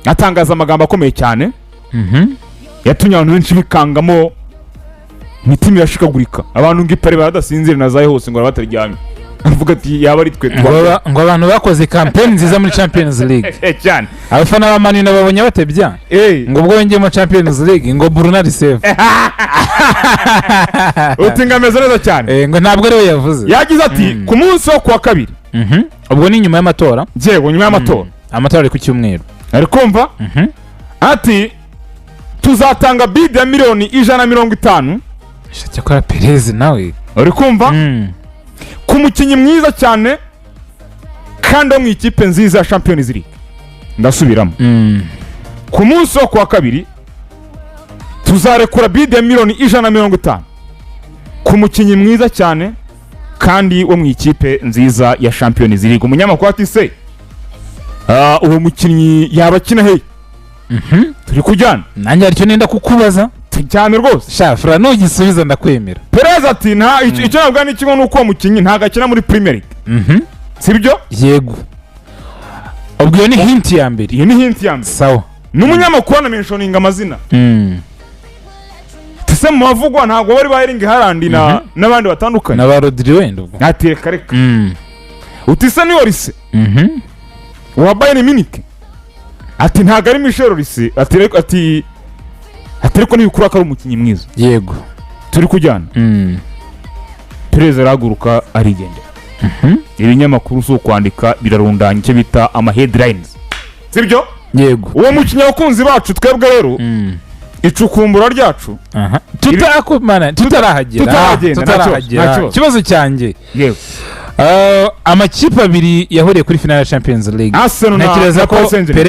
Atangaza amagambo akomeye cyane yatumye abantu benshi bikangamo, imitima irashikagurika, abantu ngo ipare baradasinzira na zayo hose ngo bataryamye, avuga ati yaba ari twe. Ngo ngo abantu bakoze campaign nziza muri Champions League. Cyane. Abafana ba Manu babonye batebya ngo ubwo yongeyemo Champions League ngo Bruno ari safe. Uti ngo ameze neza cyane. Ngo ntabwo ariwe yavuze. Yagize ati ku munsi wo kuwa kabiri. Ubwo ni nyuma y'amatora. Yewe, nyuma y'amatora. Amatora ari ku cyumweru. Ari kumva ati tuzatanga bid ya miliyoni 150. Cyakora Perez nawe. Uri kumva, ku mukinnyi mwiza cyane kandi wo mu ikipe nziza ya Champions League. Ndasubiramo: ku munsi wo kuwa kabiri tuzarekura bid ya miliyoni 150 ku mukinnyi mwiza cyane kandi wo mu ikipe nziza ya Champions League. Umunyamakuru ati se uwo mukinnyi yaba akina hehe? Turi kujyana? Nanjye hari icyo nenda kukubaza. Cyane rwose. Shafura, nugisubiza ndakwemera. Perez ati nta icyo navuga ni kimwe, nuko uwo mukinnyi ntabwo akina muri Premier League. Sibyo? Yego, ubwo iyo ni hint ya mbere. Iyo ni hint ya mbere. Sawa. N'umunyamakuru anamentioninga amazina. Ese mu bavugwa ntabwo bari ba Erling Haaland na n'abandi batandukanye? Na ba Rodri wenda ubwo. Ati reka reka. Uti se ni Olise wa Bayern Munich? Ati ntabwo ari Michel Olise, ati ariko ati ariko ntibikura ko ari umukinnyi mwiza. Turi kujyana? Perez arahaguruka arigendera. Ibinyamakuru si ukwandika, birarundanya icyo bita ama headlines, sibyo? Yego. Uwo mukinnyi, abakunzi bacu, twebwe rero icukumbura ryacu Tutakumana tutarahagera. Tutarahagenda, nta kibazo, tutarahagera. nta kibazo. Ikibazo cyanjye, yewe, amakipe abiri yahuriye kuri finale ya Champions League. Arsenal Ntekereza na ko Paris Saint-Germain.